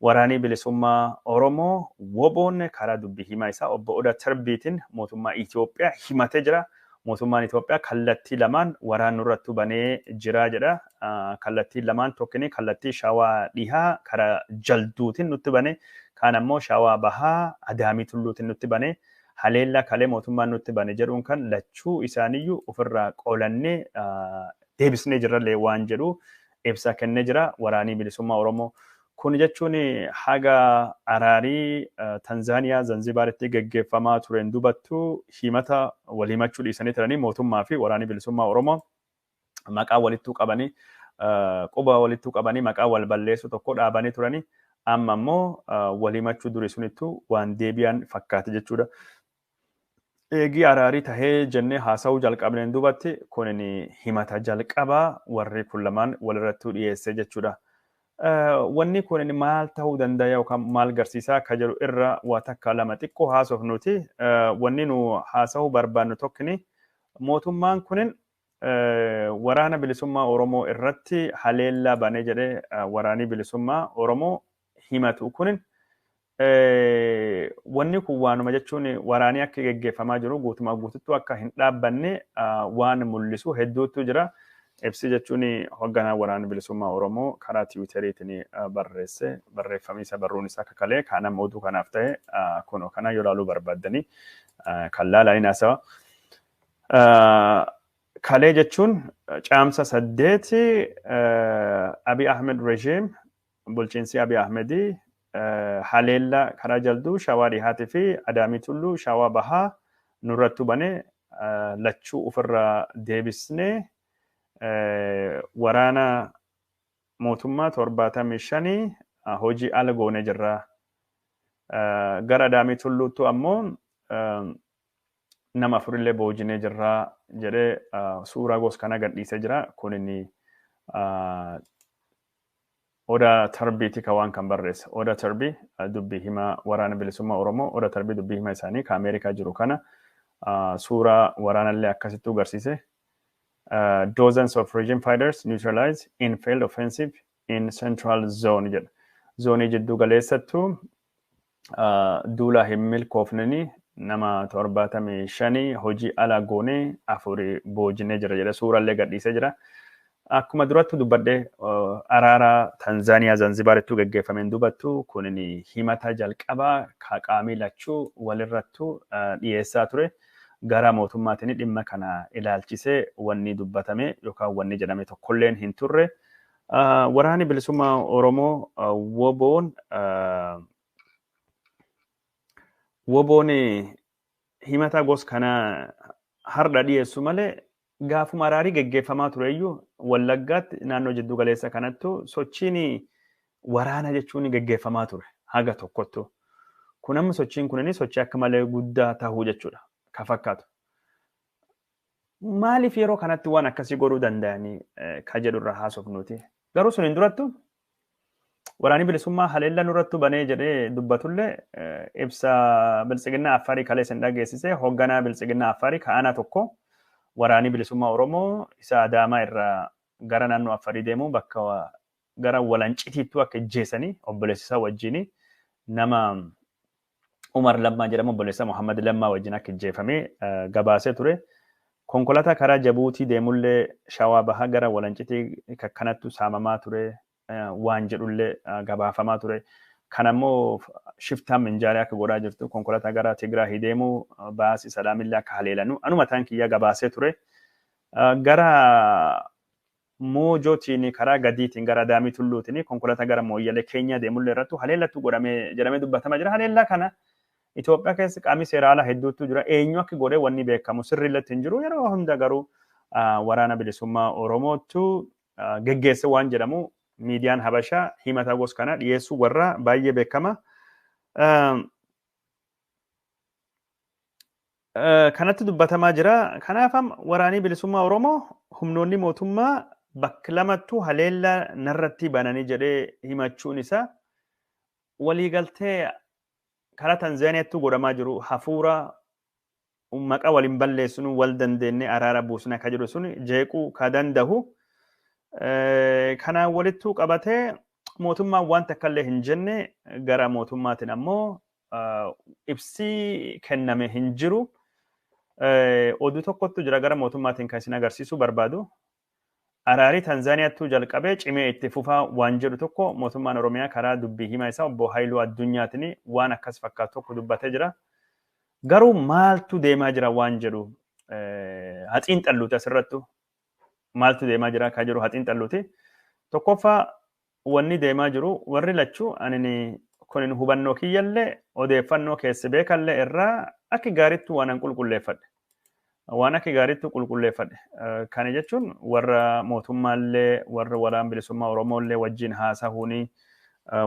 Waraanii bilisummaa Oromoo WBOn karaa dubbii himaa isaa obbo Odaa Tarbiitiin mootummaa Itoophiyaa himatee jira. Mootummaan Itoophiyaa kallattii lamaan waraana nurratti banee jira jedha. Kallattii lamaan tokkini kallattii Shawaa Dhihaa karaa Jalduutiin nutti bane, kaan ammoo Shawaa Bahaa Adaamii Tulluutiin nutti bane. Haleellaa kalee mootummaan nutti bane jedhuun kan lachuu isaaniyyuu ofirraa qolannee deebisnee jirrallee waan jedhu ibsa kennee jira waraanii bilisummaa Oromoo. Kun jechuun haga araarii Tanzaaniyaa Zanzibaaritti geggeeffamaa tureen dubattu himata wal himachuu dhiisanii turanii mootummaa fi waraanii bilisummaa Oromoo maqaa walittuu qabanii, quba walittuu qabanii, maqaa wal balleessu tokko dhaabanii turanii, amma immoo wal himachuu durii sunittu waan deebi'an fakkaate jechuudha. Eegii araarii tahee jennee haasa'uu jalqabneen dubatti kun himata jalqabaa warri kun lamaan walirrattuu dhiyeesse jechuudha. Wanni kun maal ta'uu danda'a yookaan maal garsiisaa akka jedhu irra waa takka lama xiqqoo haasofnuti. Wanni nu haasa'uu barbaannu tokkini mootummaan kunin waraana bilisummaa Oromoo irratti haleellaa banee jedhee waraanii bilisummaa Oromoo himatu kunin, wanni kun waanuma jechuun waraanii akka geggeeffamaa jiru guutumaa guututtuu akka hin dhaabbanne waan mul'isu hedduutu jira. Ibsi jechuun hoogganaa waraana bilisummaa Oromoo karaa Tiwiiteriitiin barreesse, barreeffamni isa barruun isaa akka kalee kaan amma oduu kanaaf ta'e kun kana yoo ilaaluu barbaaddanii kan laalanii haasawa. Kalee jechuun caamsa 8 Abiy Ahmed regime, bulchiinsi Abiy Ahmedii, haleellaa karaa Jalduu Shawaa Dhihaatii fi Adaamii Tulluu Shawaa Bahaa nurratti bane lachuu ofirraa deebisnee waraana mootummaa 75 hojii ala goonee jirra. Gara Adaamii Tulluuttu ammoo nama afurillee boojinee jirra jedhee suuraa gos kana gadhiisee jira. Kun inni Odaa Tarbiiti ka waan kan barreesse. Odaa Tarbii dubbii himaa waraana bilisummaa Oromoo, Odaa Tarbii dubbii himaa isaanii ka Ameerikaa jiru kana suuraa waraanallee akkasittuu agarsiise. Dozens of regime fighters neutralized in failed offensive in central zone jedha. Zoonii jidduu galeessattuu duula hin milkoofneni nama 75 hojii ala goonee afurii boojinee jira jedha, suurallee gadhiisee jira. Akkuma durattu dubbadhee, araara Tanzaaniyaa Zanzibaarittuu geggeeffameen dubattu kunin himata jalqabaa ka qaamii lachuu walirrattu dhiyeessaa ture. Gara mootummaatiin dhimma kana ilaalchisee wanni dubbatame yookaan wanni jedhame tokkolleen hin turre. Waraanni bilisummaa Oromoo WBOn himata gos kana har'a dhiyeessu malee gaafuma araarii geggeeffamaa tureyyuu Wallaggaatti naannoo jiddu galeessa kanattu sochiin waraana jechuun geggeeffamaa ture haga tokkottu. Kun amma sochiin kunini sochii akka malee guddaa tahuu jechuudha ka fakkaatu. Maaliif yeroo kanatti waan akkasii godhuu danda'anii ka jedhu irraa haasofnuti. Garuu sun hin durattu waraanni bilisummaa haleellaa nurrattu banee jedhee dubbatullee, ibsa biltsiginnaa Affaarii kaleessa hin dhageessise, hoogganaa biltsiginnaa Affaarii ka'anaa tokko waraanni bilisummaa Oromoo isa Adaamaa irraa gara naannoo Affarii deemu bakka gara Walancitiittuu akka ijjeessanii obboleessa isaa wajjin, nama Umar Lammaa jedhamu, obboleessa Muhammad Lammaa wajjin akka ijjeefamee gabaasee ture. Konkolaataa karaa Jabuutii deemullee Shawaa Bahaa gara Walancitii kakkanattu saamamaa ture waan jedhullee gabaafamaa ture. Kan ammoo shiftaan minjaalee akka godhaa jirtu, konkolaataa gara Tigraahii deemu baasii Salaamillee akka haleelanu anuma taan kiyya gabaasee ture. Gara Moojootiin karaa gadiitiin gara Adaamii Tulluutiin konkolaataa gara Mooyyalee Keenyaa deemullee irrattu haleellattu godhamee jedhamee dubbatama jira. Haleellaa kana Itoophiyaa keessa qaamni seera alaa hedduutu jira. Eenyu akka godhee wanni beekamu sirriillee hin jiru. Yeroo hunda garuu waraana bilisummaa Oromootu geggeesse waan jedhamu miidiyaan Habashaa himata gos kana dhiyeessuu warra baay'ee beekama. Kanatti dubbatamaa jira. Kanaaf waraanii bilisummaa Oromoo humnoonni mootummaa bakka lamattuu haleellaa narratti bananii jedhee himachuun isaa waliigaltee karaa Tanzaaniyaatti godhamaa jiru hafuura maqaa waliin balleessinu, wal dandeenye araara buusna akka jedhu sun jeequu ka danda'u. Kanaan walittuu qabatee Mootummaan waan takkallee hin jenne, gara mootummaatiin ammoo ibsii kenname hin jiru. Oduu tokkottu jira gara mootummaatiin kan isin agarsiisuu barbaadu. Araarii Tanzaaniyaattuu jalqabee cimee itti fufaa waan jedhu tokko mootummaan Oromiyaa karaa dubbii himaa isaa obbo Haayiluu Addunyaatiin waan akkas fakkaatu tokko dubbatee jira. Garuu maaltu deemaa jira waan jedhu haxiin xalluuti asirrattu. Maaltu deemaa jira kan jedhu haxiin xalluuti. Tokkoffaa, wanni deemaa jiru warri lachuu ani kun hubannoo kiyyallee odeeffannoo keessi beekallee irraa akka gaariitti waan an qulqulleeffadhe. Waan akka gaariitti qulqulleeffadhe. Kana jechuun warra mootummaallee, warra Waraana Bilisummaa Oromoollee wajjin haasahuuni,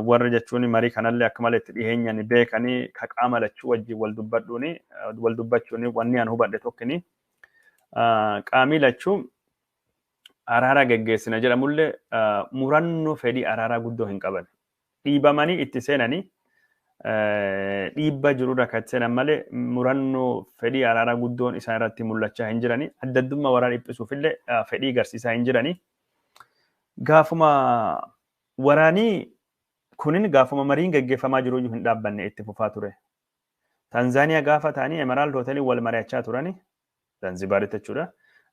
warra jechuun marii kanallee akka malee itti dhiheenyani beekanii ka qaama lachuu wajjin wal dubbadhuuni, wal dubbachuuni, wanni an hubadhe tokkini. Qaamii lachuu araara geggeessina jedhamullee murannoo fedhii araaraa guddoo hin qaban. Dhiibamanii itti seenanii, dhiibba jirurra kan seenan malee, murannoo fedhii araaraa guddoon isaan irratti mul'achaa hin jirani. Adda addummaa waraana dhiphisuufillee fedhii agarsiisaa hin jirani. Gaafuma waraanii kunin, gaafuma mariin geggeeffamaa jiru iyyuu hin dhaabbanne, itti fufaa ture. Tanzaaniyaa gaafa ta'anii Emerald Hotelii wal mari'achaa turani. Zanzibaaritti jechuudha.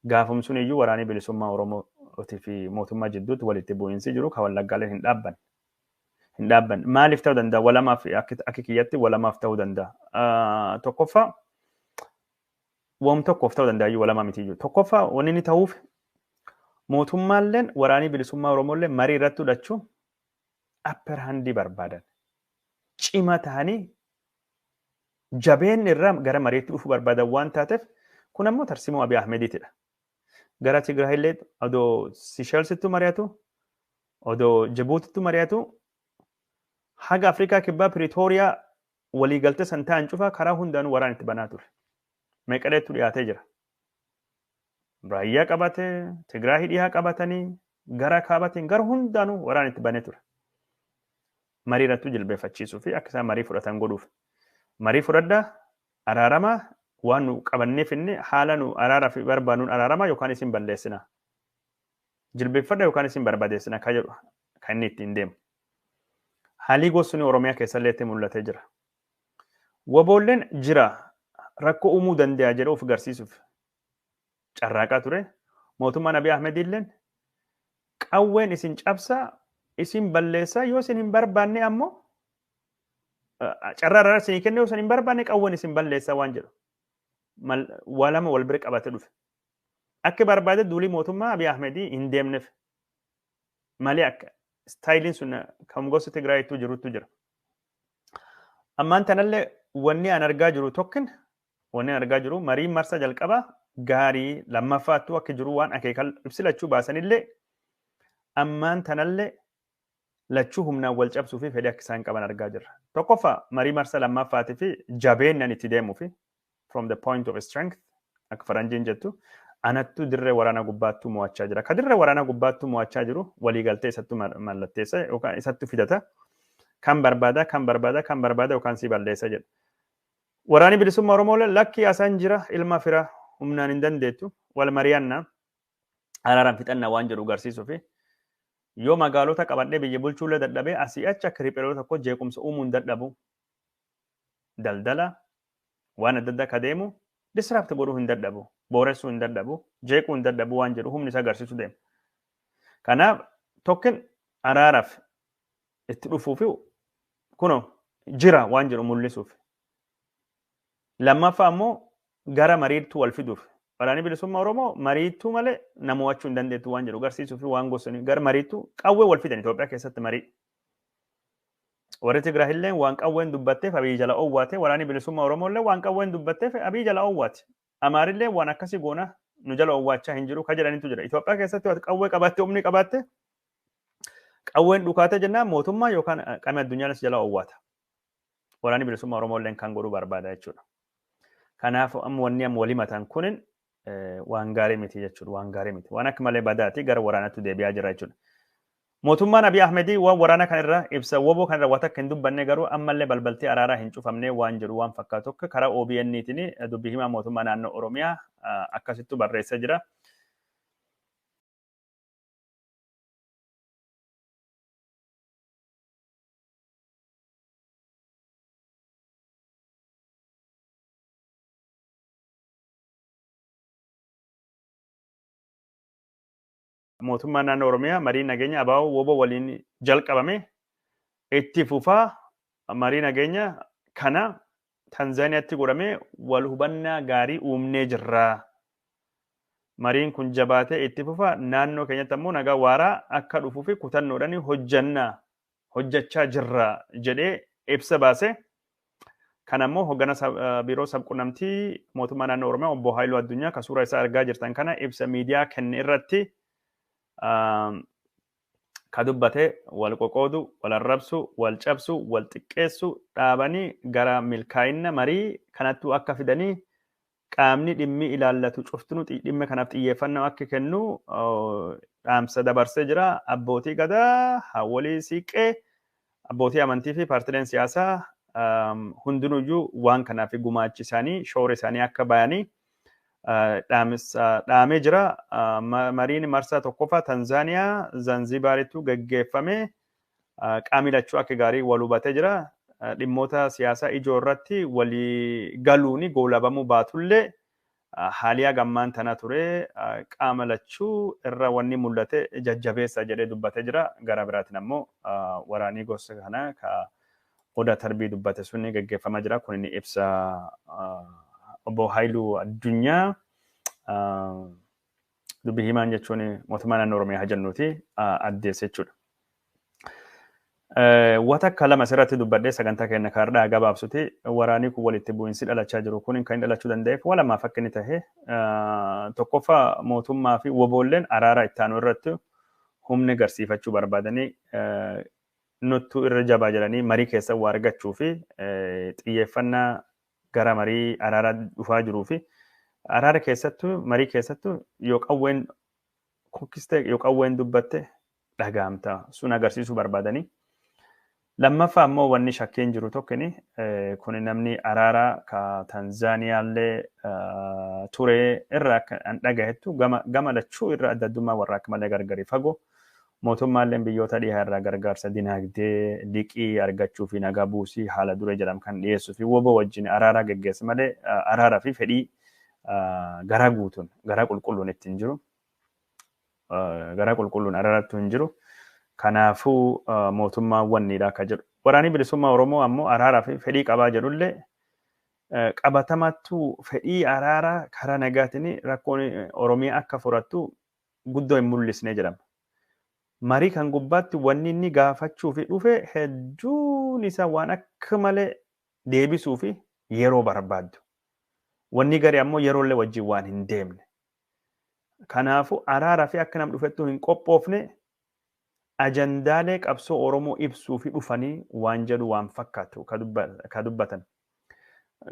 Gaafum sun iyyuu waraanii bilisummaa Oromootii fi mootummaa jidduutti walitti bu'iinsi jiru kan Wallaggaaleen hin dhaabbanne. Hin dhaabbanne. Maaliif ta'uu danda'a? Walamaaf, akka kiyyatti walamaaf ta'uu danda'a. Tokkoffaa, waan tokkoof ta'uu danda'a iyyuu, walamaa miti iyyuu. Tokkoffaa, wanni inni ta'uuf mootummaalleen waraanii bilisummaa Oromoollee marii irratti hudhachuu upper handii barbaadan. Cima ta'anii jabeen irraa gara mariitti dhufuu barbaadan waan taateef, kun ammoo tarsimoo Abiy Ahmediitidha. Gara Tigraayillee odoo Sisheelsittu mari'atu, odoo Jibuutittu mari'atu, haga Afrikaa Kibbaa Piriitooriyaa waliigaltee san ta'an cufaa karaa hundaanuu waraan itti banaa ture. Meqaleettu dhiyaatee jira. Raayyaa qabatee, Tigraay dhiyaa qabatanii, gara kaabatiin gara hundaanuu waraan itti banee ture. Marii irrattuu jilbeeffachiisuu fi akka isaan marii fudhatan godhuuf. Marii fudhadhaa, araaramaa, waan nu qabanneef inni haala nu araaraaf barbaannuun araaramaa yookaan isin balleessina. Jilbeeffadha yookaan isin barbadeessina kan jedhu kan inni ittiin deemu. Haalii gosni Oromiyaa keessallee itti mul'atee jira. Waboolleen jira, rakkoo uumuu danda'a jedhee of agarsiisuuf carraaqaa ture. Mootummaan Abiy Ahmed illeen qawween isin cabsaa, isin balleessaa, yoo isin hin barbaanne ammoo carraa araaraa isinii kenne, yoo isin hin barbaanne qawween isin balleessaa waan jedhu. Waa lama wal bira qabatee dhufe. Akka barbaade duulii mootummaa Abiy Ahmedii hin deemneef malee akka styleiin sun kan gosa Tigraayittuu jirutu jira. Ammaan tanallee wanni an argaa jiru tokkin, wanni an argaa jiru mariin marsa jalqabaa gaarii, lammaffaattuu akka jiru waan akeekan ibsi lachuu baasanillee, ammaan tanallee lachuu humnaan wal cabsuu fi fedhii akka isaan qaban argaa jirra. Tokkoffaa, marii marsa lammaffaatii fi jabeennan itti deemuu fi from the point of strength akka faranjiin jettu, anattu dirree waraana gubbaattuu mo'achaa jira. Ka dirree waraana gubbaattuu mo'achaa jiru waliigaltee isattu mallatteessa yookaan isattu fidata. Kan barbaada, kan barbaada, kan barbaada yookaan si balleessa jedha. Waraanni bilisummaa Oromoo lakkii, asaan jira, ilma fira humnaan hin dandeettu, wal mari'annaa, araaraan fixannaa waan jedhu agarsiisuu fi yoo magaalota qabadhee biyya bulchuullee dadhabee, asii achi akka ripheelota tokko jeequmsa uumuu hin dadhabu. Daldala waan adda addaa ka deemu disrupt godhuu hin dadhabu, booressuu hin dadhabu, jeequu hin dadhabu waan jedhu humni isaa agarsiisuu deema. Kanaaf tokkin araaraaf itti dhufuu fi kunoo jira waan jedhu mul'isuuf. Lammaffaa ammoo gara mariittuu wal fiduuf. Waraanni bilisummaa Oromoo mariittuu malee nama mo'achuu hin dandeettu waan jedhu agarsiisuu fi waan gosanii gara mariittuu qawwee wal fidan Itoophiyaa keessatti marii. Warri Tigraay illee waan qawween dubbatteef Abiyyi jala owwaate, waraanni bilisummaa Oromoo illee waan qawween dubbatteef Abiyyi jala owwaate. Amaarillee waan akkasii goona nu jala owwaachaa hin jiru ka jedhanitu jira. Itoophiyaa keessatti waan qawwee qabaatte, humni qabaatte, qawween dhukaate jennaan mootummaa yookaan qaama addunyaanis jala owwaata. Waraanni bilisummaa Oromoo illee kan godhuu barbaada jechuudha. Kanaaf amma wanni amma walii mataan kunin waan gaarii miti jechuudha. Waan gaarii miti. Waan akka malee badaati, gara waraanaatti deebi'aa jira jechuudha. Mootummaan Abiy Ahmedii waan waraana kan irra ibsa woboo kan irra waan akka hin dubbanne, garuu ammallee balbaltii araaraa hin cufamne waan jedhu waan fakkaatu akka karaa OBN-tiin dubbii himaa mootummaa naannoo Oromiyaa akkasittu barreessee jira. Mootummaa naannoo Oromiyaa marii nageenya ABO WBO waliin jalqabame itti fufaa, marii nageenya kana Tanzaaniyaatti godhamee wal hubannaa gaarii uumnee jirra. Mariin kun jabaatee itti fufa, naannoo keenyatti ammoo nagaa waaraa akka dhufuu fi kutannoodhaan hojjannaa hojjechaa jirra jedhee ibsa baase. Kan ammoo hoggana biiroo sabquunnamtii mootummaa naannoo Oromiyaa obbo Haayiluu Addunyaa kan suuraa isaa argaa jirtan kana ibsa miidiyaa kenne irratti ka dubbate wal qoqoodu, wal arrabsu, wal cabsu, wal xiqqeessu dhaabanii gara milkaa'ina marii kanattuu akka fidanii qaamni dhimmi ilaallatu cuftinu dhimma kanaaf xiyyeeffannoo akka kennu dhaamsa dabarsee jira. Abbootii gadaa, haawwolii siiqqee, abbootii amantii fi paartileen siyaasaa hundinuyyuu waan kanaaf gumaachi isaanii shoora isaanii akka bayanii dhaamee jira. Mariin marsaa tokkoffaa Tanzaaniyaa Zanzibaaritti gaggeeffame qaamni lachuu akka gaarii wal hubatee jira. Dhimmoota siyaasaa ijoo irratti walii galuuni goolabamuu baatullee haaliyaa gammaan tana ture qaama lachuu irra wanni mul'ate jajjabeessa jedhee dubbatee jira. Gara biraatiin ammoo waraanii gosa kana ka Odaa Tarbii dubbate sunni gaggeeffamaa jira. Kun inni ibsa obbo Haayiluu Addunyaa dubbii himaan jechuun mootummaa naannoo Oromiyaa jennuuti addeesse jechuudha. Wata akka lama asirratti dubbadhee sagantaa keenya kaardhaa gabaabsuti waraanii kun walitti bu'iinsi dhalachaa jiru kun kan inni dhalachuu danda'eef walamaaf akka inni tahe, tokkoffaa mootummaa fi woboolleen araara itti aanu irratti humni garsiifachuu barbaadanii nuttu irra jabaa jedhanii marii keessa waa argachuu fi xiyyeeffannaa gara marii araaraa dhufaa jiruu fi araara keessattuu marii keessattuu yoo qawween kukkiste, yoo qawween dubbatte dhagaamta sun agarsiisuu barbaadanii. Lammaffaa ammoo wanni shakkiin jiru tokkini kun namni araaraa ka Tanzaaniyaallee ture irraa akka an dhagahettu gama lachuu irra adda addummaa warra akka malee gargari fagoo, mootummaalleen biyyoota dhihaa irraa gargaarsa dinagdee liqii argachuu fi nagaa buusii haala dure jedhamu kan dhiyeessuu fi WBO wajjin araaraa geggeessa malee araaraa fi fedhii garaa guutuun garaa qulqulluun ittiin jiru. Garaa qulqulluun araarattu hin jiru. Kanaafuu mootummaan wanniidha akka jedhu. Waraanni bilisummaa Oromoo ammoo araaraa fi fedhii qabaa jedhullee qabatamattuu fedhii araaraa karaa nagaatiin rakkoon Oromiyaa akka furattu guddoo hin mul'isne jedhama. Marii kan gubbaatti wanni inni gaafachuu fi dhufe hedduun isaa waan akka malee deebisuu fi yeroo barbaaddu. Wanni gari ammoo yeroollee wajjin waan hin deemne. Kanaafuu araaraa fi akka nam dhufettuu hin qophoofne, ajandaalee qabsoo Oromoo ibsuu fi dhufanii waan jedhu waan fakkaatu ka dubbatan.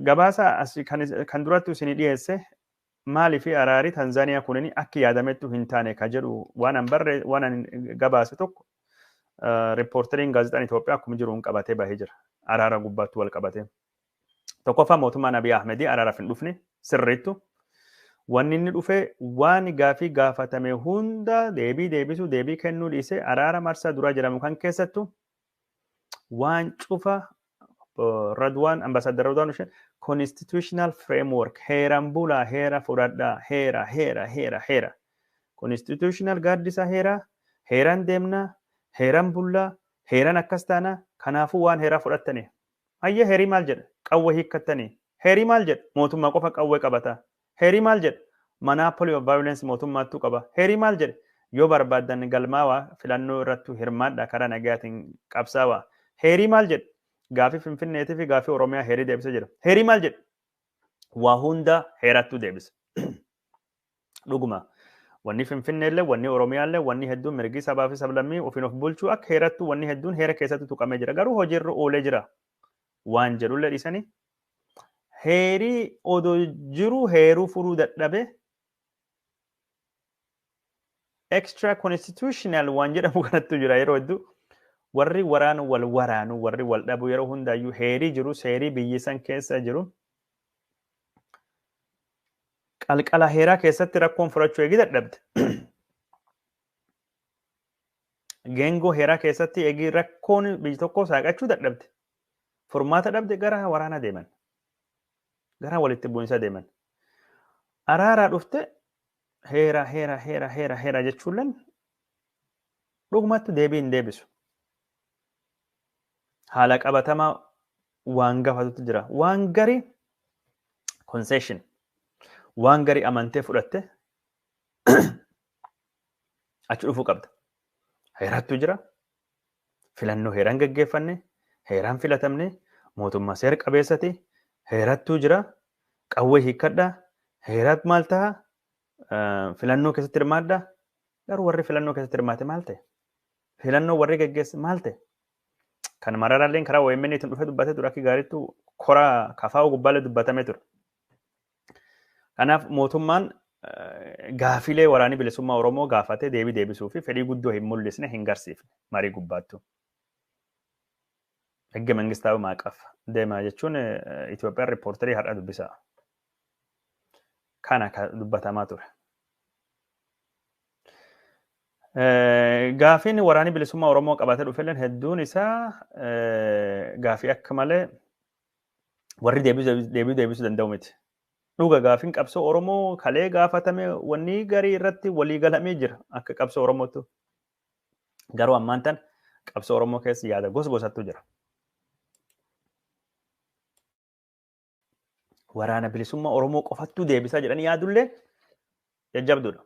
Gabaasa kan duratti isinii dhiyeesse maalii fi araarii Tanzaaniyaa kunin akka yaadamettu hin taane ka jedhu waan an barre waan an gabaase tokko riippoorteriin gaazexaan Itoophiyaa akkuma jiruun qabatee bahee jira. Araara gubbaatti wal qabatee. Tokkoffaa, mootummaan Abiy Ahmedii araaraaf hin dhufne sirriittu. Wanni inni dhufe waan gaafii gaafatame hunda deebii deebisuu, deebii kennuu dhiisee araara marsaa duraa jedhamu kan keessattu waan cufa Radwaan, ambasaaddar Radwaan isheen constitutional framework, heeraan bulaa, heera fudhadhaa, heera heera heera heera constitutional gaaddisa heera, heeraan deemnaa, heeraan bullaa, heeraan akkas taanaa, kanaafuu waan heeraa fudhattanii hayya, heerii maal jedha, qawwee hiikkattanii, heerii maal jedha, mootummaa qofa qawwee qabata, heerii maal jedha, monopoly of violence mootummaattu qaba, heerii maal jedha, yoo barbaaddan galmaawaa filannoo irrattu hirmaadha, karaa nagaatiin qabsaawaa, heerii maal jedha, gaafii Finfinneetii fi gaafii Oromiyaa heerii deebisa jedha, heerii maal jedha, waa hunda heerattu deebisa. Dhuguma wanni Finfinneellee, wanni Oromiyaallee, wanni hedduun mirgi sabaa fi sablammii ofiin of bulchuu akka heerattu wanni hedduun heera keessatti tuqamee jira, garuu hojiirra oolee jira waan jedhullee dhiisanii heerii odoo jiru heeruu furuu dadhabe extra constitutional waan jedhamu kanattu jira. Yeroo hedduu warri waraanu wal waraanu, warri wal dhabu yeroo hundaayyuu heerii jiru, seerii biyyi san keessa jiru qalqala heeraa keessatti rakkoon furachuu eegi dadhabde. Geengoo heeraa keessatti eegi rakkoon biyyi tokko saaqachuu dadhabde. Furmaata dhabde, gara waraanaa deeman. Gara walitti bu'insa deeman. Araaraa dhufte heera heera heera heera heera jechuulleen Dhugumatti deebii hin deebisu. Haala qabatamaa waan gaafatutu jira. Waan garii concession, waan garii amantee fudhatte achi dhufuu qabda. Heerattu jira. Filannoo heeraan gaggeeffanne, heeraan filatamne, mootummaa seera qabeessati, heerattuu jira. Qawwee hiikkadha. Heerat maal ta'a? Filannoo keessatti hirmaadha. Garuu warri filannoo keessatti hirmaate maal ta'e? Filannoo warri gaggeesse maal ta'e? Kan Mararaalleen karaa OMN ittiin dhufee dubbatee ture, akka gaariitti kora kafaa'uu gubbaallee dubbatamee ture. Kanaaf mootummaan gaafilee waraanni bilisummaa Oromoo gaafatee deebii deebisuu fi fedhii guddoo hin mul'isne, hin garsiifne marii gubbaattu. ሕገ መንግስታዊ ማዕቀፍ deema jechuun Itoophiyaan Reporter har'a dubbisaa. Kana kan dubbatamaa ture. Gaafiin waraanni bilisummaa Oromoo qabatee dhufelleen hedduun isaa gaafii akka malee warri deebii deebisuu danda'u miti. Dhuga gaafiin qabsoo Oromoo kalee gaafatame wanni garii irratti walii galamee jira akka qabsoo Oromootu. Garuu ammaan tan qabsoo Oromoo keessa yaada gosa gosattu jira. Waraana bilisummaa Oromoo qofattuu deebisaa jedhanii yaadullee jajjabduudha.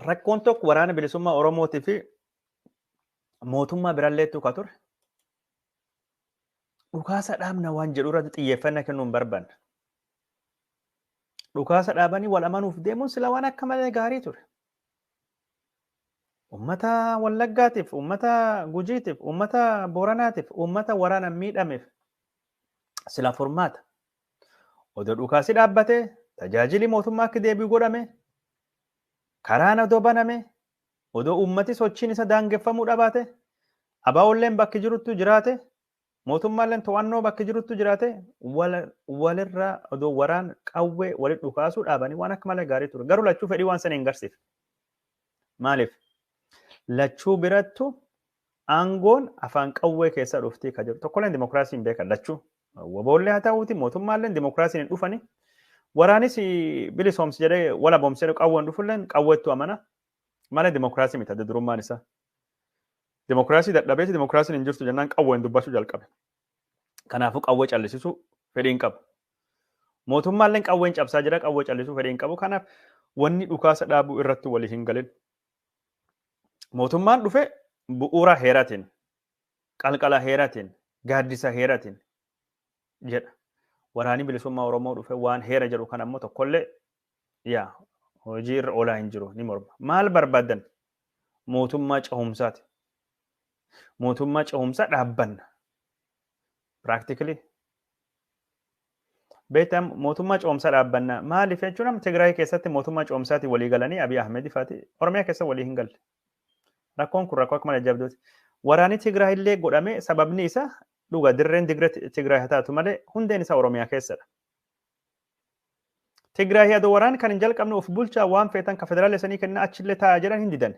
Rakkoon tokko waraana bilisummaa Oromootii fi mootummaa biralleettu ka ture. Dhukaasa dhaabna waan jedhu irratti xiyyeeffannaa kennuu hin barbaanne. Dhukaasa dhaabanii wal amanuuf deemuun sila waan akka malee gaarii ture. Uummata Wallaggaatiif, uummata Gujiitiif, uummata Booranaatiif, uummata waraana miidhameef sila furmaata. Odoo dhukaasi dhaabbatee tajaajilli mootummaa akka deebi'u godhame, karaan odoo baname, odoo uummati sochiin isa daangeffamuu dhabaate, abaa'olleen bakki jiruttu jiraate, mootummaalleen to'annoo bakki jiruttu jiraate, walirraa odoo waraan qawwee walitti dhukaasuu dhaabanii waan akka malee gaarii ture. Garuu lachuu fedhii waan sana hin garsiifne. Maaliif? Lachuu birattu aangoon afaan qawwee keessa dhuftii ka jiru. Tokkolleen dimokiraasii hin beekan lachuu. Waboollee haa ta'uuti mootummaalleen dimokiraasiin hin dhufani. Waraanis bilisoomsi jedhee wala boomsee jedhee qawween dhufulleen qawweettu amana. Malee dimokiraasii miti adda durummaan isaa. Dimokiraasii dadhabeeti dimokiraasiin hin jirtu jennaan qawween dubbachuu jalqabe. Kanaafuu qawwee callisisuu fedhii hin qabu. Mootummaalleen qawween cabsaa jira, qawwee callisuu fedhii hin qabu. Kanaaf wanni dhukaasa dhaabuu irratti walii hin galin. Mootummaan dhufe bu'uura heeraatiin, qalqala heeraatiin, gaaddisa heeraatiin jedha. Waraanni bilisummaa Oromoo dhufe waan heera jedhu kan ammoo tokkollee yaa hojii irra oolaa hin jiru, ni morma. Maal barbaadan? Mootummaa cehumsaati. Mootummaa cehumsaa dhaabbanna. Practically. Beektaa mootummaa cehumsaa dhaabbanna. Maaliif jechuun amma Tigraay keessatti mootummaa cehumsaatiin walii galanii Abiy Ahmed faati Oromiyaa keessa walii hin galle. Rakkoon kun rakkoo akka malee jabduuti. Waraanni Tigraay illee godhame sababni isaa dhuga dirreen Tigraay haa taatu malee hundeen isaa Oromiyaa keessadha. Tigraay adoo waraanni kan hin jalqabne of bulchaa waan feetan ka federaala isanii kennaa achillee taa'aa jedhan hin didan.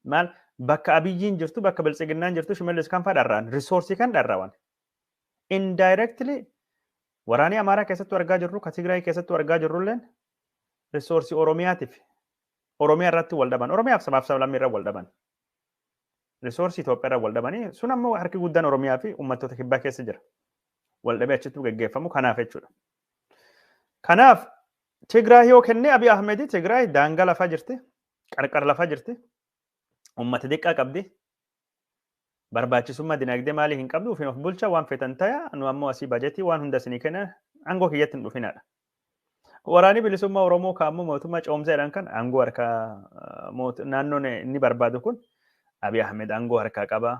Maal bakka Abiyyiin jirtu, bakka Biltsiginnaan jirtu, Shimallis kan fa'aa dharra'an, risoorsii kan dharra'an. Indirectly waraanni Amaaraa keessattuu argaa jirru, ka Tigraay keessattuu argaa jirrulleen risoorsii Oromiyaatiif Oromiyaa irratti wal dhaban. Oromiyaaf sabaaf sablammii irra wal dhaban. Risoorsii Itoophiyaa irra wal dhabanii sun ammoo harki guddaan Oromiyaa fi uummattoota kibbaa keessa jira. Wal dhabee achittuu geggeeffamu kanaaf jechuudha. Kanaaf Tigraay yoo kennee Abiy Ahmed Tigraay daangaa lafaa jirti, qarqara lafaa jirti, uummata xiqqaa qabdi. Barbaachisummaa dinagdee maalii hin qabdu, ofiin of bulcha waan feetan ta'a, nu ammoo asii bajetii waan hunda isinii kenna, aangoo kiyyatti hin dhufinaadha. Waraanni bilisummaa Oromoo kaammoo mootummaa ce'umsaa jedhan kan aangoo harkaa naannoon inni barbaadu kun Abiy Ahmed aangoo harkaa qaba.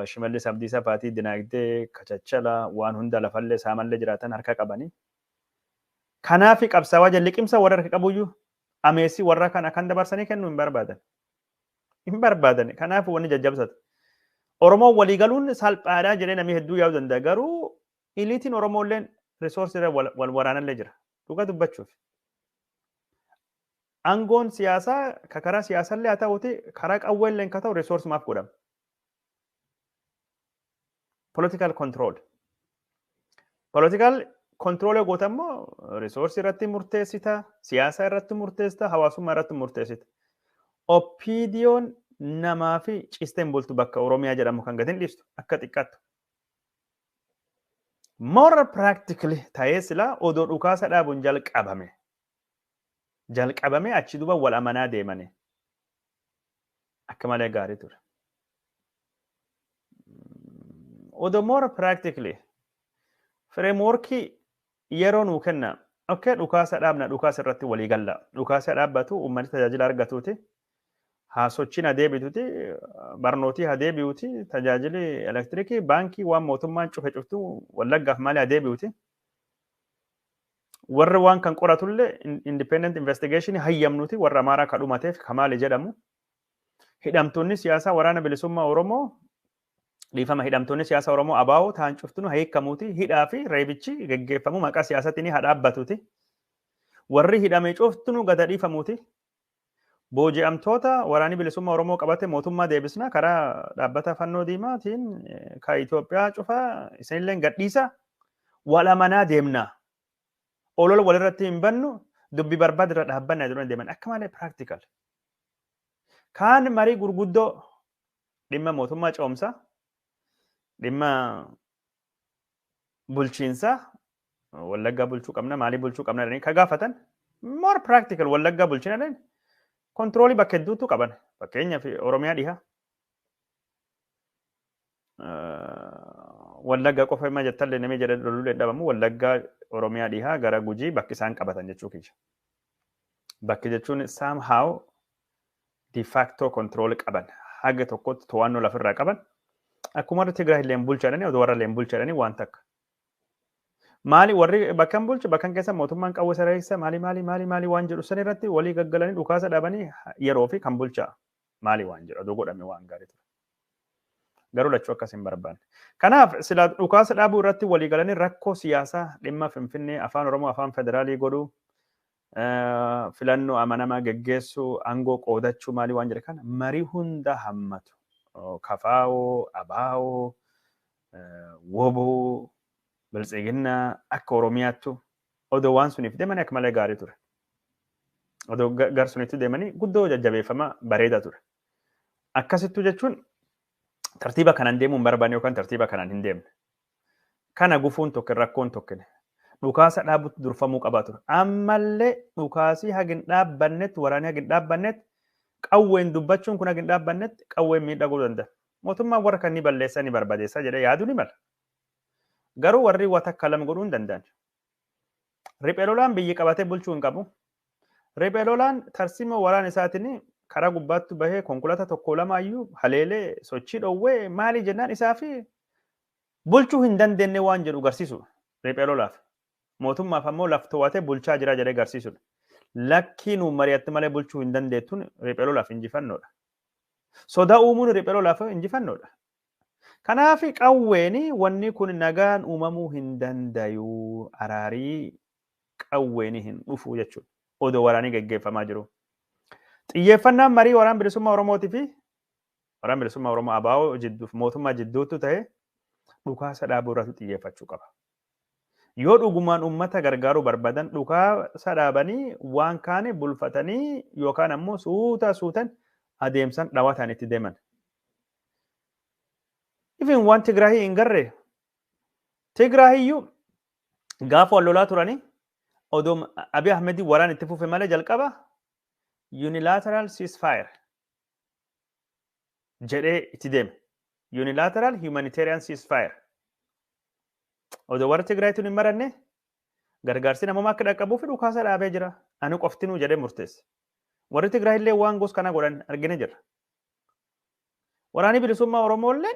Shimallis Abdiisaa faatii dinagdee kachachala waan hunda lafallee saamallee jiraatan harka qabanii. Kanaaf qabsaawaa jalliqimsa warra harka qabuyyuu ameessi warra kana kan dabarsanii kennuu hin barbaadan. Hin barbaadan. Kanaaf wanni jajjabsatu. Oromoon waliigaluun salphaadhaa jedhee namni hedduu yaaduu danda'a. Garuu iliitiin Oromoolleen risoorsii irra wal waraanallee jira. Dhuga dubbachuuf. Aangoon siyaasaa ka karaa siyaasallee haa ta'uuti karaa qawweelleen ka ta'u risoorsii maaf godhama? Political control. Political Control goota immoo resource irratti murteessita, siyaasa irratti murteessita, hawaasummaa irratti murteessita. OPDOn namaa fi ciisteen bultu bakka Oromiyaa jedhamu kan gadi hin dhiistu akka xiqqaattu. More practically ta'ee silaa odoo dhukaasa dhaabuun jalqabame. Jalqabame achi duuba wal amanaa deemane. Akka malee gaarii ture. Odoo more practically frameworkii yeroo nuu kenna. Okay, dhukaasa dhaabna, dhukaasa irratti walii galla. Dhukaasa dhaabbatu uummanni tajaajila argatuuti. Haa sochiin adeebituuti, barnootii adeebi'uuti, tajaajilli elektirikii, baankii waan mootummaan cufe cuftu Wallaggaaf maali adeebi'uuti. Warri waan kan qoratullee independent investigation hayyamnuuti warra Amaaraa ka dhumateef kamaali jedhamu. Hidhamtoonni siyaasaa waraana bilisummaa Oromoo dhiifama hidhamtoonni siyaasaa Oromoo ABO ta'an cuftunu hiikkamuuti. Hidhaa fi reebichi geggeeffamu maqaa siyaasatiin haa dhaabbatuuti. Warri hidhame cuftunu gada dhiifamuuti. Booji'amtoota waraanni bilisummaa Oromoo qabate mootummaa deebisna karaa dhaabbata fannoo diimaatiin ka Itoophiyaa cufaa isinillee gadhiisa wal amanaa deemna. Olola walirratti hin bannu dubbi barbaad irra dhaabbanna jedhanii deeman akka malee practical. Kaan marii gurguddoo dhimma mootummaa ce'umsaa, dhimma bulchiinsaa, Wallaggaa bulchuu qabna, maalii bulchuu qabna jedhanii ka gaafatan more practical Wallaggaa bulchina jedhanii controlii bakka hedduutu qaban. Fakkeenyaaf Oromiyaa dhiha. Wallaggaa qofa hima jettallee namni jedhe loluu dhabamu Wallaggaa Oromiyaa dhihaa gara Gujii bakki isaan qabatan jechuu kiyya. Bakki jechuun somehow de facto control qaban. Haga tokkotti to'annoo lafirraa qaban. Akkuma warri Tigraay illee bulchadhanii odoo warra illee bulchadhanii waan takka. Maali warri bakkan bulchu bakkan keessa mootummaan qawwee sareessa maali maali maali maali waan jedhu san irratti walii gaggalanii dhukaasa dhaabanii yeroo fi kan bulchaa maali waan jedhu odoo godhame waan gaarii ture. Garuu lachuu akkas hin barbaanne. Kanaaf sila dhukaasa dhaabuu irratti walii galanii rakkoo siyaasaa dhimma Finfinnee afaan Oromoo afaan federaalii godhuu filannoo amanamaa geggeessuu aangoo qoodachuu maali waan jedhe kana marii hunda hammatu. Kafaa'oo, Abaa'oo, Woboo, Biltsiginnaa akka Oromiyaattu odoo waan suniif deemanii akka malee gaarii ture. Odoo gar sunitti deemanii guddoo jajjabeeffama bareedaa ture. Akkasittuu jechuun tartiiba kanaan deemuu hin barbaanne yookaan tartiiba kanaan hin deemne. Kana gufuun tokko rakkoon tokko dhukaasa dhaabutti durfamuu qabaa ture. Ammallee dhukaasii hagi hin dhaabbannetti waraanni hagi hin dhaabbannetti qawween dubbachuun kun hagi hin dhaabbannetti qawween miidhaguu danda'a. Mootummaan warra kan ni balleessa ni barbadeessa jedhee yaaduu ni mala. Garuu warri waa takka lama godhuu hin danda'an. Riphee lolaan biyyi qabatee bulchuu hin qabu. Riphee lolaan tarsiima waraana isaatiin karaa gubbaatti bahee konkolaataa tokko lamaayyuu haleelee sochii dhoowwee maali jennaan isaa fi bulchuu hin dandeenye waan jedhu garsiisu riphee lolaaf. Mootummaaf ammoo laf to'atee bulchaa jira jedhee garsiisudha. Lakkii nu mari'atti malee bulchuu hin dandeettuun riphee lolaaf injifannoodha. Sodaa uumuun riphee lolaaf injifannoodha. Kanaaf qawween wanni kun nagaan uumamuu hin dandayu araarii qawween hin dhufu jechuudha. Odoo waraanii geggeeffamaa jiru. Xiyyeeffannaan marii waraana bilisummaa Oromootii fi waraana bilisummaa Oromoo ABO jidduuf mootummaa jidduutti ta'e dhukaasa dhaabuu irratti xiyyeeffachuu qaba. Yoo dhugumaan uummata gargaaruu barbaadan dhukaasa dhaabanii waan kaane bulfatanii yookaan ammoo suuta suutan adeemsan dhawataan itti deeman. Ifin waan Tigraahii hin garre Tigraahiyyuu gaafa wal lolaa turanii odoo Abiy Ahmed waraan itti fufe malee jalqaba unilateral ceasefire jedhee itti deeme. Unilateral humanitarian ceasefire. Odoo warra Tigraayitiin hin maranne gargaarsi namummaa akka dhaqqabuuf dhukaasa dhaabee jira. Ani qoftinuu jedhee murteesse. Warri Tigraay illee waan gos kana godhan argine jirra. Waraanni bilisummaa Oromoo illee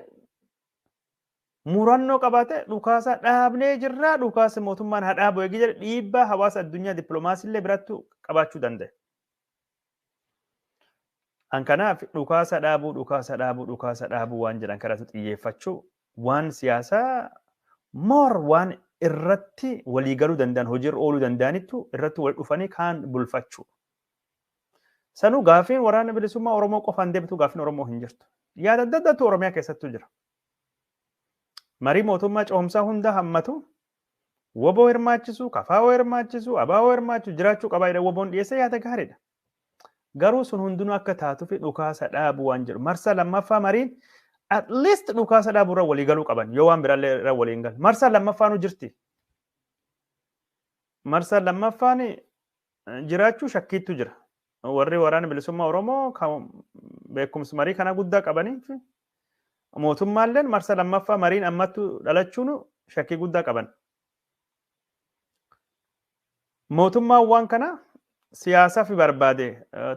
murannoo qabaate dhukaasa dhaabnee jirra. Dhukaasa mootummaan haa dhaabu eegi jedhe dhiibbaa hawaasa addunyaa dippiloomaasii illee birattu qabaachuu danda'e. An kanaaf dhukaasa dhaabuu dhukaasa dhaabuu dhukaasa dhaabuu waan jedhan kanatti xiyyeeffachuu waan siyaasaa more waan irratti waliigaluu danda'an hojiirra ooluu danda'anittu irratti wal dhufanii kaan bulfachuu. Sanuu gaafiin waraana bilisummaa Oromoo qofaan deebitu gaafiin Oromoo hin jirtu. Yaada adda addaatu Oromiyaa keessattuu jira. Marii mootummaa ce'umsaa hunda hammatu Woboo hirmaachisu, kafaawoo hirmaachisu, abaawoo hirmaachisu jiraachuu qabaa jedha woboon dhiyeesse yaada gaariidha. Garuu sun hundinuu akka taatuu fi dhukaasa dhaabuu waan jedhu. Marsaa lammaffaa mariin at least dhukaasa dhaabuu irra walii galuu qaban yoo waan biraallee irra walii hin galle. Marsaa lammaffaanu jirti. Marsaa lammaffaan jiraachuu shakkiitu jira. Warri waraana bilisummaa Oromoo beekumsa marii kana guddaa qabanii mootummaalleen marsaa lammaffaa mariin ammattu dhalachuun shakkii guddaa qaban. Mootummaan waan kana siyaasaaf barbaade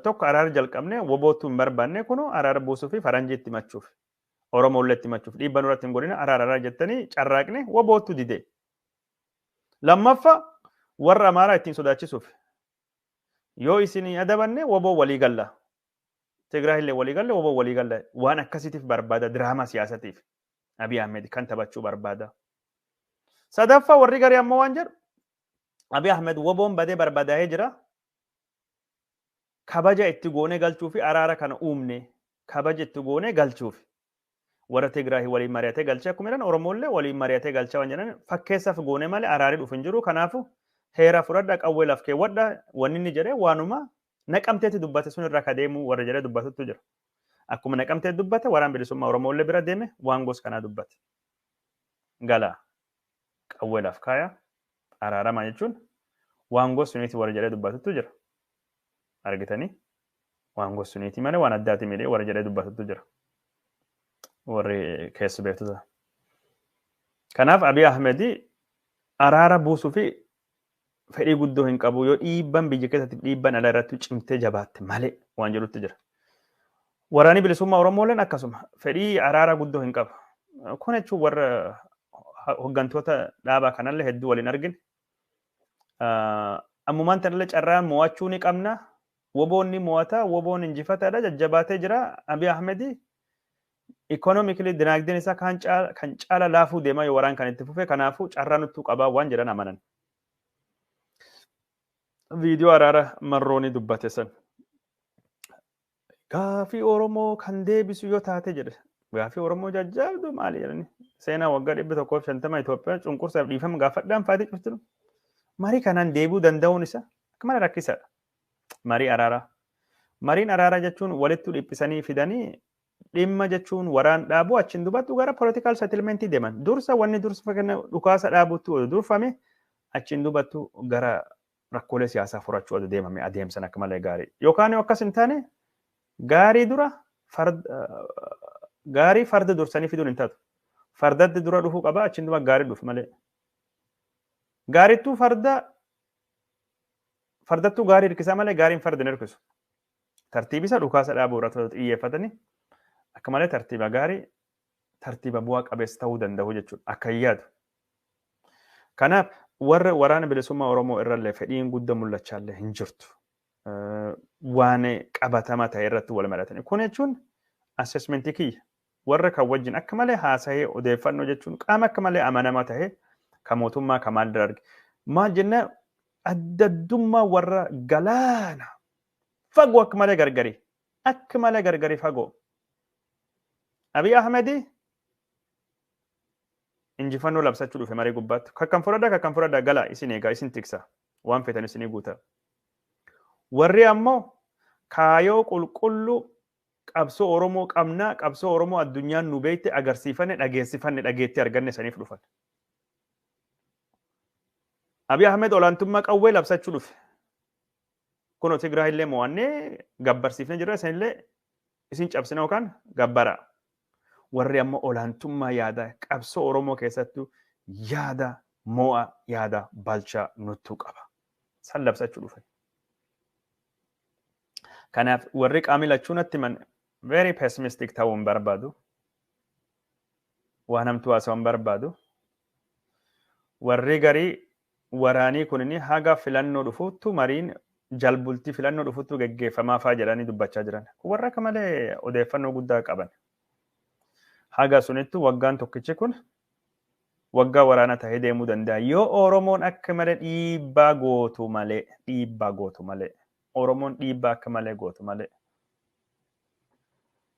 tokko araara jalqabne woboottu hin barbaanne kun araara buusuu fi faranjii itti machuuf Oromollee itti machuuf dhiibba nurratti hin godhina araara araara jettanii carraaqne woboottu dide. Lammaffaa warra Amaaraa ittiin sodaachisuuf yoo isin adabanne woboo walii galla. Tigraay illee walii galle woboo walii galla waan akkasiitiif barbaada diraamaa siyaasatiif Abiy Ahmed kan taphachuu barbaada. Sadaffaa warri garii ammoo waan jedhu Abiy Ahmed woboon badee barbaadaa'ee jira. Kabaja itti goonee galchuu fi araara kana uumne kabaja itti goonee galchuuf warra Tigraay waliin mari'atee galchee akkuma jedhan Oromollee waliin mari'atee galchaa waan jedhan fakkeessaaf goonee malee araarri dhufu hin jiru. Kanaafuu heera fudhadha qawwee laf keewwadha wanni inni jedhee waanuma naqamteetti dubbate sun irraa ka deemu warra jedhee dubbatutu jira. Akkuma naqamteetti dubbate waraan bilisummaa Oromollee bira deeme waan gosa kanaa dubbate. Gala qawwee laf kaaya araarama jechuun waan gosa suniiti warra jedhee dubbatutu jira. Argitanii waan gosa suniiti malee waan addaati miidhee warra jedhee dubbatutu jira. Warri keessa beektota. Kanaaf Abiy Ahmed araara buusuu fi fedhii guddoo hin qabu yoo dhiibban biyya keessatti dhiibban ala irratti cimtee jabaatte malee waan jedhutti jira. Waraanni bilisummaa Oromooleen akkasuma fedhii araara guddoo hin qabu. Kun jechuun warra hooggantoota dhaabaa kanallee hedduu waliin argine. Ammumaan tanallee carraa mo'achuu ni qabna. Woboon ni mo'ata, woboon injifataadha, jajjabaatee jira. Abiy Ahmed economically dinagdeen isaa kan caala laafuu deema yoo waraan kan itti fufe kanaafuu carraa nuttuu qabaa waan jedhan amanan. Viidiyoo araara marroonii dubbate san. Gaafii Oromoo kan deebisu yoo taate jedhe. Gaafii Oromoo jajjaabdu maali jedhani. Seenaa waggaa 150 Itoophiyaa cunqursaaf dhiifama gaafadhaan faatee cuftu. Marii kanaan deebi'uu danda'uun isaa akka malee rakkisaadha. Marii araaraa. Mariin araaraa jechuun walitti dhiphisanii fidanii dhimma jechuun waraan dhaabuu achiin dubattu gara political settlementii deeman. Dursa wanni dursa dhukaasa dhaabuutti durfame achiin dubattu gara rakkoolee siyaasaa furachuu adda deemame adeemsan akka malee gaarii. Yookaan akkas hin taane gaarii dura gaarii farda dursanii fiduun hin taatu. Fardatti dura dhufuu qaba achiin duba gaarii dhufu malee. Gaarittuu fardattuu gaarii hirkisaa malee gaariin farda hin hirkisu. Tartiibi isa dhukaasa dhaabuu irratti xiyyeeffatanii akka malee tartiiba gaarii tartiiba bu'aa qabeessa ta'uu danda'u jechuudha akka hin yaadu. Kanaaf warra waraana bilisummaa Oromoo irrallee fedhiin guddaa mul'achaallee hin jirtu. Waan qabatamaa ta'e irratti wal mari'atanii. Kun jechuun assessmentii kiyya. Warra kan wajjin akka malee haasa'ee odeeffannoo jechuun qaama akka malee amanamaa ta'e kan mootummaa kan maal irra arge. Maal jenna adda addummaa warra galaana fagoo akka malee gargarii. Akka malee gargarii fagoo. Abiy Ahmed injifannoo labsachuu dhufe marii gubbaatti. Kakkan fudhadha gala isin eegaa isin tiksa waan feetan isinii guuta. Warri ammoo kaayoo qulqulluu qabsoo Oromoo qabnaa qabsoo Oromoo addunyaan nu beekte agarsiifanne dhageessifanne dhageetti arganne saniif dhufan. Abiy Ahmed olaantummaa qawwee labsachuu dhufe. Kunoo Tigraay illee mo'annee gabbarsiifnee jirra isinillee isin cabsina yookaan gabbara. Warri ammoo olaantummaa yaada qabsoo Oromoo keessattuu yaada mo'a yaada balchaa nuttuu qaba. San labsachuu dhufan. Kanaaf warri qaamni lachuu natti himan very pessimistic ta'uu hin barbaadu. Waan hamtuu haasa'uu hin barbaadu. Warri garii waraanii kunini haga filannoo dhufuttu mariin jalbultii filannoo dhufuttu geggeeffamaa fa'aa jedhanii dubbachaa jiran. Warra akka malee odeeffannoo guddaa qaban. Haga sunittu waggaan tokkichi kun waggaa waraana ta'ee deemuu danda'a. Yoo Oromoon akka malee dhiibbaa gootu malee dhiibbaa gootu malee Oromoon dhiibbaa akka malee gootu malee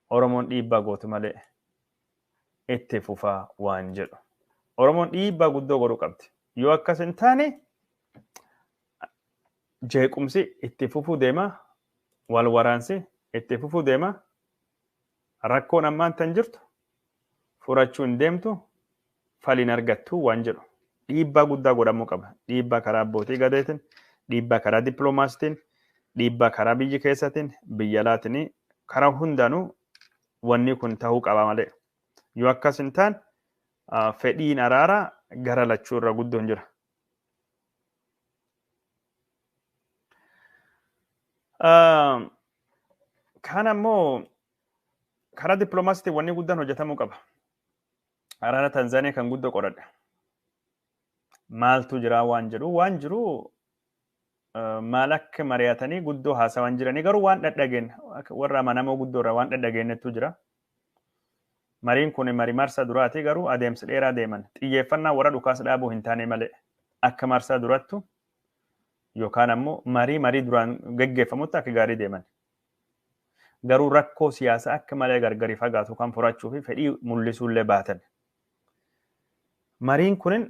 Oromoon dhiibbaa gootu malee itti fufaa waan jedhu. Oromoon dhiibbaa guddoo godhuu qabdi. Yoo akkas hin taane jeequmsi itti fufuu deema, wal waraansi itti fufuu deema, rakkoon ammaan tan jirtu furachuu hin deemtu, faliin argattu waan jedhu. Dhiibbaa guddaa godhamuu qaba. Dhiibbaa karaa abbootii gadeetiin, dhiibbaa karaa dippiloomaasiitiin, dhiibbaa karaa biyyi keessatiin, biyya alaatiin karaa hundaanuu wanni kun ta'uu qaba malee. Yoo akkas hin taane fedhiin araaraa gara lachuu irra guddoon jira. Kaan ammoo karaa dippiloomaasiitiin wanni guddaan hojjetamuu qaba. Araara Tanzaaniyaa kan guddoo qoradhe. Maaltu jira waan jedhu waan jiru maal akka mari'atanii guddoo haasawaan jiranii garuu waan dhadhageen warra amanamoo guddoo irraa waan dhadhageenyettu jira. Mariin kun marii marsaa duraati garuu adeemsa dheeraa deeman xiyyeeffannaa warra dhukaasa dhaabuu hin taane malee akka marsaa durattu yookaan ammoo marii duraan geggeeffamutti akka gaarii deeman. Garuu rakkoo siyaasaa akka malee gargari fagaatu kan furachuu fi fedhii mul'isuullee baatan. Mariin kunin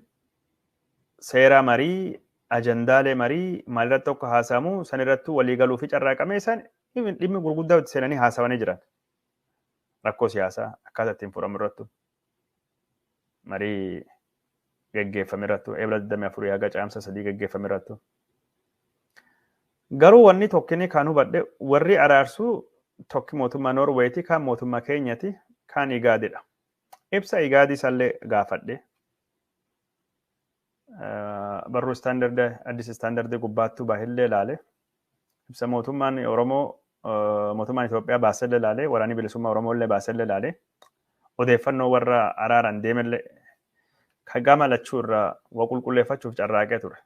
seera marii, ajandaalee marii maalirratti akka haasamu sanirratti waliigaluu fi carraaqamee isaan dhimmi gurguddaa itti seenanii haasawanii jiran. Rakkoo siyaasaa akkaataa ittiin furamu irrattu marii geggeeffame irrattu Ebla 24 haga caamsa 3 geggeeffame irrattu. Garuu wanni tokkini kan hubadhe warri araarsuu tokki mootummaa Noorweeti, kaan mootummaa Keenyati, kaan Igaadidha. Ibsa Igaadii isallee gaafadhe. Barruu istaandardi Addis istaandardii gubbaattuu baahillee ilaale. Ibsa mootummaan Oromoo mootummaan Itoophiyaa baasellee ilaale, waraanni bilisummaa Oromoo illee baasellee ilaale. Odeeffannoo warra araaraan deemellee kan gama lachuu irraa waa qulqulleeffachuuf carraaqee ture.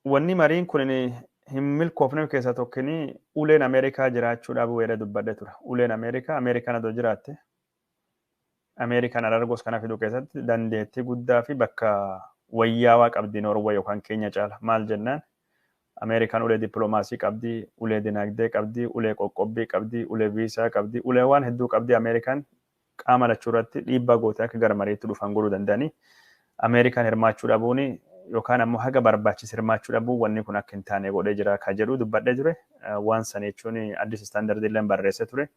Wanni mariin kun hin milkoofne keessaa tokkini uleen Ameerikaa jiraachuu dhabuu jedhee dubbadhe ture. Uleen Ameerikaa Ameerikaan adoo jiraatte Ameerikaan araara gosa kana fiduu keessatti dandeettii guddaa fi bakka wayyaawaa qabdi Noorwee yookaan Keenya caala. Maal jennaan Ameerikaan ulee dippiloomaasii qabdi, ulee dinagdee qabdi, ulee qoqqobbii qabdi, ulee viisaa qabdi, ulee waan hedduu qabdi. Ameerikaan qaama lachuu irratti dhiibbaa gootee akka gara mariitti dhufan godhuu danda'anii Ameerikaan hirmaachuu dhabuun yookaan ammoo haga barbaachise hirmaachuu dhabuun wanni kun akka hin taane godhee jira ka jedhu dubbadhee ture. Waan sana jechuun Addis Istaandardii illee barreessee ture.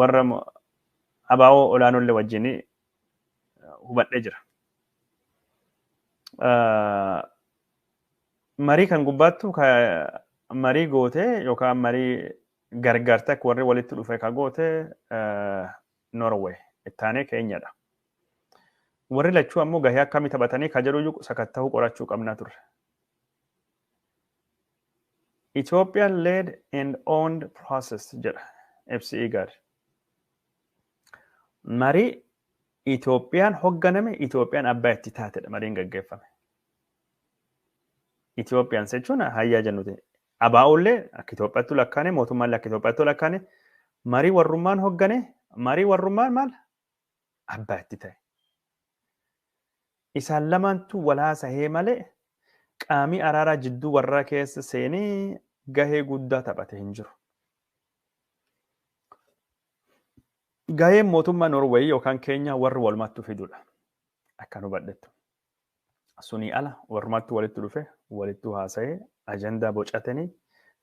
Warra abaa'oo olaanollee wajjin hubadhee jira. Marii kan gubbaattu marii gootee yookaan marii gargaartee akka warri walitti dhufe ka goote Norway ittaanee Keenyadha. Warri lachuu ammoo gahee akkamii taphatanii ka jedhu sakatta'uu qorachuu qabna turre. Ethiopian led and owned process jedha ibsi IGAD. Marii Itoophiyaan hoogganame Itoophiyaan abbaa itti taatedha mariin gaggeeffame. Itoophiyaan jechuun hayyaa jennuti. Abaa'ollee akka Itoophiyaatti lakkaane mootummaallee akka Itoophiyaatti lakkaane marii warrummaan hooggane marii warrummaan maal abbaa itti ta'e. Isaan lamaantu walaasahee malee qaamii araaraa jidduu warraa keessa seenee gahee guddaa taphate hin jiru. Gaheen mootummaa Noorweey yookaan Keenyaa warri walumaatti fidudha. Akkan hubadhettu. Sunii ala warrumaatti walitti dhufe walittu haasa'ee ajandaa bocatanii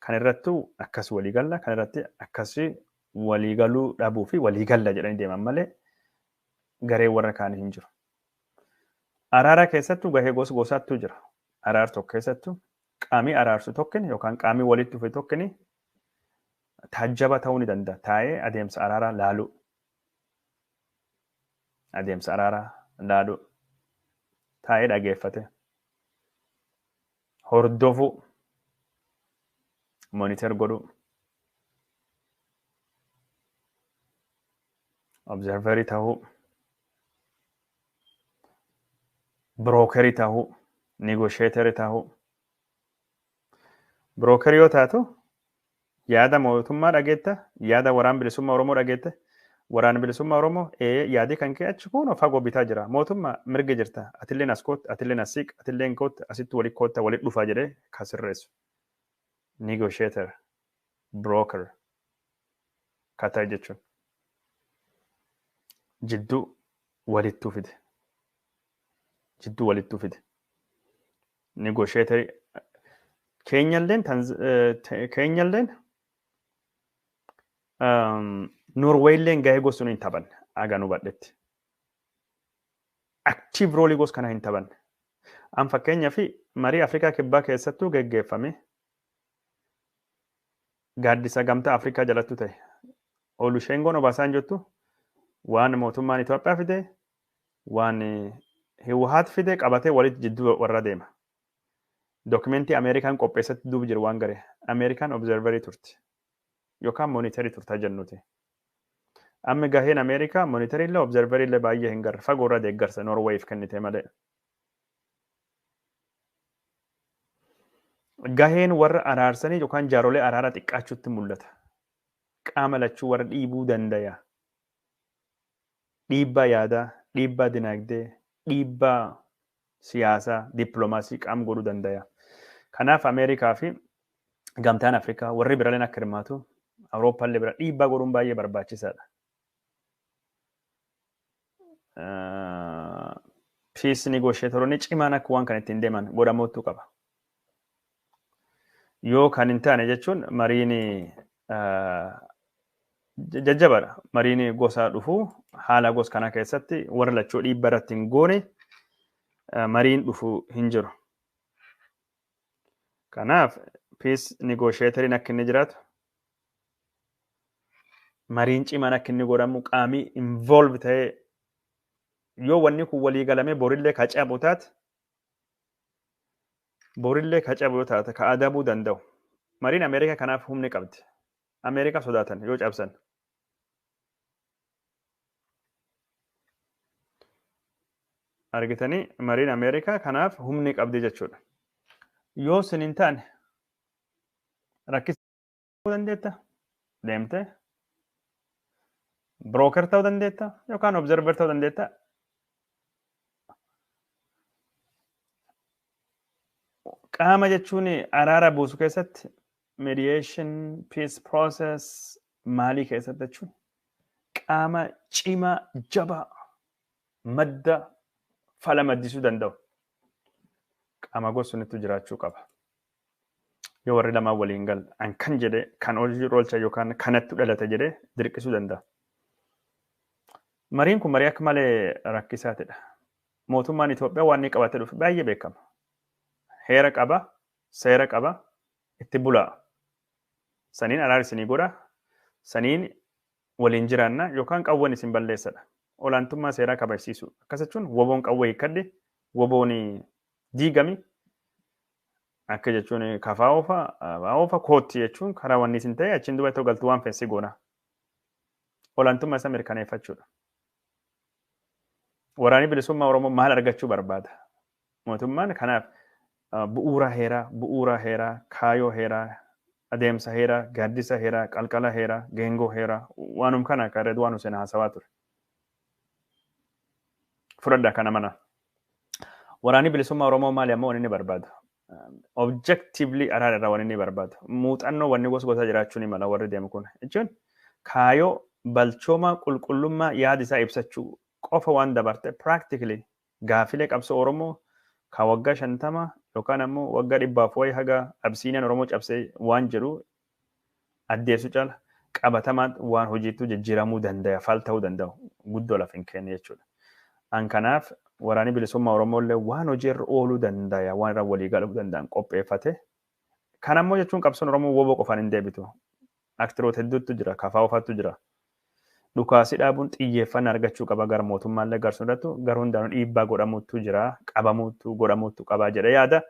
kan irrattu akkas waliigalla kan irratti akkasii waliigaluu dhabuu fi waliigalla jedhanii deeman malee garee warra kaanii hin jiru. Araara keessattuu gahee gosa gosaattu jira. Araar tokko keessattuu qaamii araarsu tokkini yookaan qaamii walitti dhufe tokkini taajjaba ta'uu ni danda'a. Taa'ee adeemsa araaraa laaluu. Adeemsa araaraa laaluu. Taa'ee dhageeffate. Hordofuu. Monitor godhuu. Observerii ta'uu. Brookerii ta'uu. Negotiatorii ta'uu. Brookerii yoo taatu yaada mootummaa dhageetta, yaada waraan bilisummaa Oromoo dhageetta. Waraan bilisummaa Oromoo yaadii kan kee achi kun fagoo bitaa jira. Mootummaa mirga jirta. Atilleen as kootta, atilleen as siiq, atilleen kootta, asitti walitti kootta, walitti dhufaa jedhee kan sirreessu. Negotiator, broker, kataa jechuun. Jidduu Walittuu fide. Jidduu walittuu fide. Negotiator Keenyalleen Norweeyilleen gahee gosuun hin taphanne haga nu hubadhetti. Active role gos kana hin taphanne. An fakkeenyaaf marii Afrikaa Kibbaa keessattuu geggeeffame gaaddisa Gamtaa Afrikaa jalattu ta'e. Olusheegun Obasanjottu waan mootummaan Itoophiyaa fide, waan Hiwwaat fide qabatee walitti jidduu warra deema. Dokumentii Ameerikaan qopheessatti duuba jiru waan garee Ameerikaan observerii turte yookaan monitorii turtaa jennuti. Amma gaheen Ameerikaa monitorii illee observerii illee baay'ee hin garre, fagoo irra deeggarsa Norweef kennite malee. Gaheen warra araarsanii yookaan jaarolee araara xiqqaachuutti mul'ata. Qaama lachuu warra dhiibuu dandaya. Dhiibbaa yaadaa, dhiibbaa dinagdee, dhiibbaa siyaasaa, dippiloomaasii qaama godhuu dandaya. Kanaaf Ameerikaa fi Gamtaan Afrikaa warri biraaleen akka hirmaatu, Awurooppaallee bira dhiibbaa godhuun baay'ee barbaachisaadha. Peace negotiatoroonni cimaan akka waan kan ittiin deeman godhamuutu qaba. Yoo kan hin taane jechuun mariin jajjabaadha. Mariin gosa dhufuu haala gosa kana keessatti warra lachuu dhiibbaa irratti hin goone mariin dhufu hin jiru. Kanaaf peace negotiatoriin akka inni jiraatu, mariin cimaan akka inni godhamu, qaamii involve ta'ee yoo wanni kun walii galamee borillee ka cabu taate, borillee ka cabu yoo taate ka adabuu danda'u. Mariin Ameerikaa kanaaf humni qabdi. Ameerikaa sodaatan yoo cabsan. Argitanii, mariin Ameerikaa kanaaf humni qabdi jechuudha. Yoo sin hin taane rakkisuu dandeetta, deemte broker ta'uu dandeetta yookaan observer ta'uu dandeetta. Qaama jechuun araara buusu keessatti, mediation, peace process maalii keessatti jechuun qaama cimaa, jabaa, madda fala maddisuu danda'u. Qaama gosunitti jiraachuu qaba. Yoo warri lamaan waliin gal an kan jedhe kan hojii oolcha yookaan kanatti dhalate jedhee dirqisuu danda'a. Mariin kun marii akka malee rakkisaatidha. Mootummaan Itoophiyaa waan inni qabatee dhufe baay'ee beekama. Heera qaba, seera qaba, itti bulaa. Saniin araara isinii godha, saniin waliin jiraanna yookaan qawween isin balleessadha. Olaantummaa seeraa kabajsiisu. Akkas jechuun woboon qawwee hiikkadhe, woboon diigami. Akka jechuun kafaa oofa, oofa kootti jechuun karaa wanni isin ta'e achiin duuba itti galtu waan feessi goona. Olaantummaa isaa mirkaneeffachuudha. Waraanni Bilisummaa Oromoo maal argachuu barbaada? Mootummaan kanaaf bu'uura heeraa, bu'uura heeraa, kaayoo heeraa, adeemsa heeraa, gaaddisa heeraa, qalqala heeraa, geengoo heeraa, waanum kana akka Redwaan Hussein haasawaa ture. Fudhadhaa kana mana. Waraanni Bilisummaa Oromoo maali ammoo wanni inni barbaadu? Objectively araara irraa wanni inni barbaadu. Muuxannoo wanni gosa gosa jiraachuu ni mala warri deemu kun. Jechuun kaayoo balchooma qulqullummaa yaada isaa ibsachuu qofa waan dabarte, practically gaafilee qabsoo Oromoo ka waggaa 50 yookaan ammoo waggaa 100f wayii haga Absiiniyaan Oromoo cabsee waan jedhu addeessu caala qabatamaan waan hojiitti jijjiiramuu danda'a, fal ta'uu danda'u guddoo lafa hin kenne jechuudha. An kanaaf Waraanni Bilisummaa Oromoo illee waan hojii irra ooluu danda'a, waan irra walii galuu danda'an qopheeffate. Kan ammoo jechuun qabsoon Oromoo woboo qofaan hin deebitu. Aktiroota hedduutu jira, kafaa ofaatu jira. Dhukaasii dhaabuun xiyyeeffannaa argachuu qaba gara mootummaallee garsuun irrattu gara hundaanuu dhiibbaa godhamuutu jira, qabamuutu godhamuutu qabaa jedhee yaada.